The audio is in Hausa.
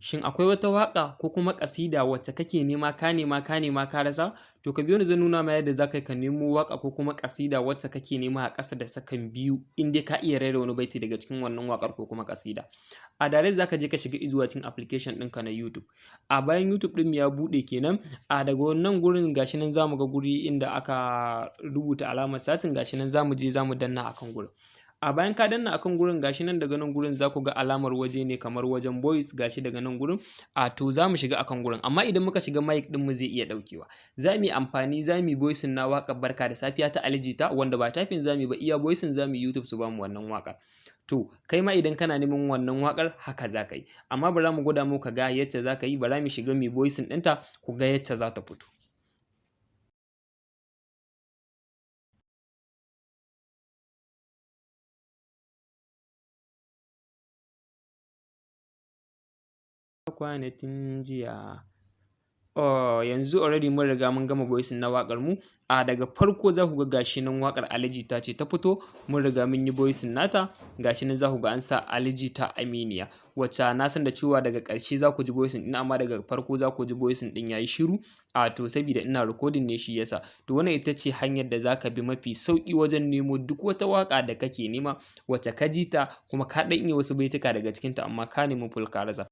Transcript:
Shin akwai wata waƙa ko kuma ƙasida wacce kake nema, ka nema, ka nema ka rasa? To ka biyo ni, zan nuna ma yadda za ka yi ka nemo waƙa ko kuma ƙasida wacce kake nema a ƙasa da sakan 2, in dai ka iya rera wani baiti daga cikin wannan waƙar ko kuma ƙasida. A direct za ka je ka shiga izuwa cikin application ɗinka na YouTube. A bayan YouTube ɗin ya buɗe kenan, a daga wannan gurin gashi nan za mu ga guri inda aka rubuta alamar searching, gashi nan za mu je za mu danna akan gurin. A bayan ka danna akan gurin, gashi nan daga nan gurin za ku ga alamar waje ne kamar wajen voice, gashi daga nan gurin. A to za mu shiga akan gurin, amma idan muka shiga mic ɗin mu zai iya ɗaukewa. Za mu yi amfani, za mu yi voicing na waƙar Barka da Safiya ta Ali Jita, wanda ba typing za mu yi ba, iya voicing za mu yi, YouTube su bamu wannan waƙar. To kai ma idan kana neman wannan waƙar, haka za ka yi. Amma bara mu gwada muku ga yacce za ka yi, bara mu shiga mu yi voicing ɗinta ku ga yacce za ta fito. Kwanatin jiya. Oh, yanzu already mun riga mun gama voicing na waƙar mu. A daga farko za ku ga gashi nan waƙar Ali Jita ce ta fito. Mun riga mun yi voicing nata. Gashi nan za ku ga an sa Ali Jita Aminiya. Wacce na san da cewa daga ƙarshe za ku ji voicing ɗin, amma daga farko za ku ji voicing ɗin yayi shiru. A to sabida ina recording ne shi yasa. To wannan ita ce hanyar da za ka bi mafi sauƙi wajen nemo duk wata waƙa da kake nema, wacce ka ji ta kuma ka ɗan iya wasu baituka daga cikinta, amma ka nemi full ka rasa.